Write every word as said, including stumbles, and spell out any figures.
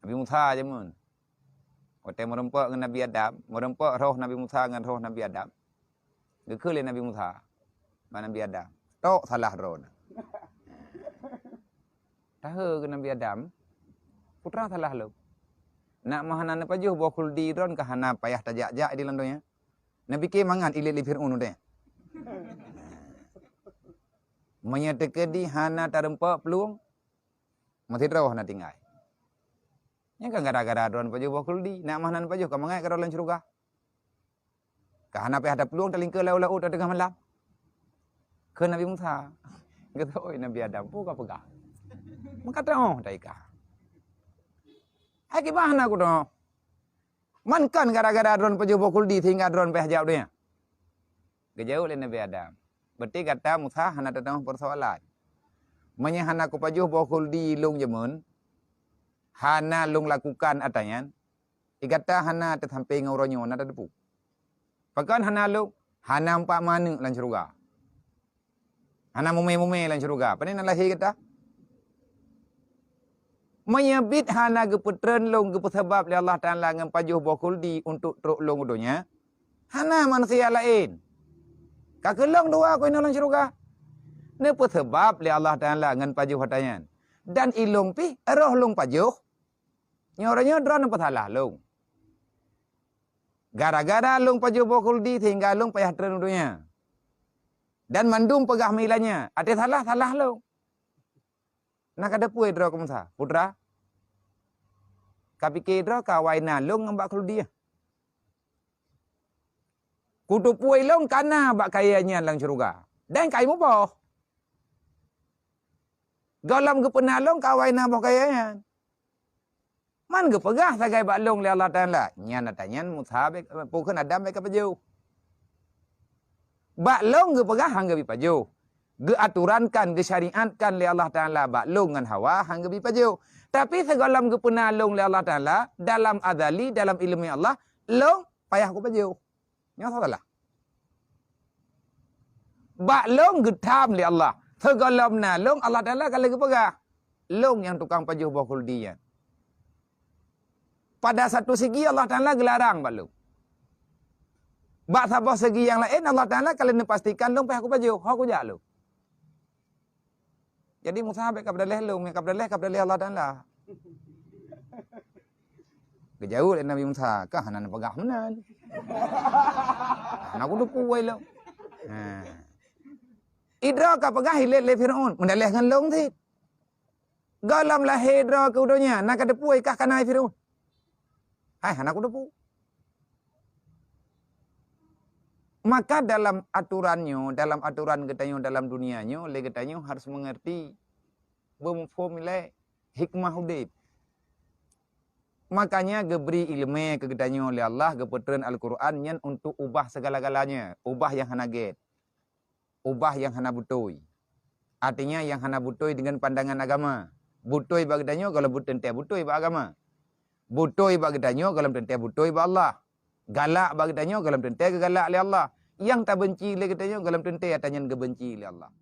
Nabi Musa jameun. Watée meurumpok ngon Nabi Adam, meurumpok roh Nabi Musa ngon roh Nabi Adam. Geukheun lé Nabi Musa bak Nabi Adam, "Tok salah droeneuh." Tahe keu Nabi Adam, "Peue teuma salah lôn? Nak meuhana neupajoh boh khuldi droeneuh ka hana payah tajak-jak di lam donya. Neupike mangat ilét lé Fir'aun udeh. Meunyoe teukeudi hana tarumpok plueng, meusidroe hana tinggai. Nyan kan gara-gara droeneuh pajoh boh khuldi, nak meuhana neupajoh ka mangat keudroe lam syeuruga. Ka hana payah taplueng talingke lau-lau teungoh malam." Kheun Nabi Musa. Geutôi Nabi Adam, "Peue kapeugah? Meukato taika. Hai kiban hana kudoe? Man kon gara-gara droeneuh pajoh boh khuldi sehingga droeneuh payah jak u donya?" Geujaweueb lé Nabi Adam, "Berarti gata Musa hana teutamah peusoalan. Meunyoe hana kupajoh boh khuldi lôn jameun, hana lôn lakukan atra nyan, di gata hana teusampoe ngon uroe nyoe na tateupeue. Pakon hana lôn? Hana eumpat manök lam syeuruga. Hana mumé-mumé lam syeuruga. Pane na lahé gata? Meunyoe biet hana geupeutreun lôn geupeuseubab lé Allah Taala ngon pajoh boh khuldi untuk trok lôn u donya, hana manusia laén. Ka keu lôn dua ku inoe lam syeuruga. Neupeuseubab lé Allah Taala ngon pajoh atra nyan. Dan ilôn pih roh lôn pajoh, nyoe uroe nyoe droeneuh peusalah lôn. Gara-gara lôn pajoh boh khuldi sehingga lôn payah treun u donya. Dan mandum peugah meuilan nyan, até salah, salah lôn. Na kateupeue droe keu Musa, 'Putra, kapike droe ka awai na lôn ngon bak khuldi nyan. Kuteupeue lôn ka na bak kayée nyan lam syeuruga, dan kai muboh. Gohlom geupeuna lôn ka awai na boh kayée nyan. Man geupeugah sagai bak lôn lé Allah Taala, nyan atra nyan Musa bèk, peue kheun Adam bèk kapajoh. Bak lôn geupeugah han geubi pajoh. Geuaturankan, geusyariatkan lé Allah Taala bak lôn ngon Hawa han geubi pajoh. Tapi sigohlom geupeuna lôn lé Allah Taala, dalam azali, dalam ileumé Allah, lôn payah kupajoh. Nyoe salah. Bak lôn geutham lé Allah. Sigohlom na lôn, Allah Taala ka lheueh geupeugah, lôn nyang tukang pajoh boh khuldi nyan. Pada satu segi Allah Taala geularang bak lôn. Bak saboh segi nyang laén Allah Taala ka lheueh neupastikan lôn payah kupajoh, ho kujak lôn. Jadi Musa bèk kapeudaléh lôn, nyang kapeudaléh, kapeudaléh Allah Taala. Geujaweueb lé Nabi Musa, "Ka hana neupeugah meunan. Hana kuteupeue lôn." Ha. Idroe kapeugah ilét lé Firaun, meudaléh ngon lôn cit. Gohlom lahé droe keu donya, na kateupeue kah kana Firaun? Hai, hana kuteupeue. Maka dalam aturan nyoe, dalam aturan geutanyoe dalam dunia nyoe, lé geutanyoe harus mengerti, beumuphom ilée hikmah udeb. Makanya geubri ileumé keu geutanyoe lé Allah, geupeutreun Al-Qur'an nyan untuk ubah segala-galanya, ubah nyang hana gét, ubah nyang hana beutôi. Artinya nyang hana beutôi deungon pandangan agama. Beutôi bak geutanyoe gohlom teuntée beutôi bak agama. Beutôi bak geutanyoe gohlom teuntée beutôi bak Allah. Galak bak geutanyoe gohlom teuntée geugalak lé Allah. Nyang tabeunci lé geutanyoe gohlom teuntée atra nyan geubeunci lé Allah.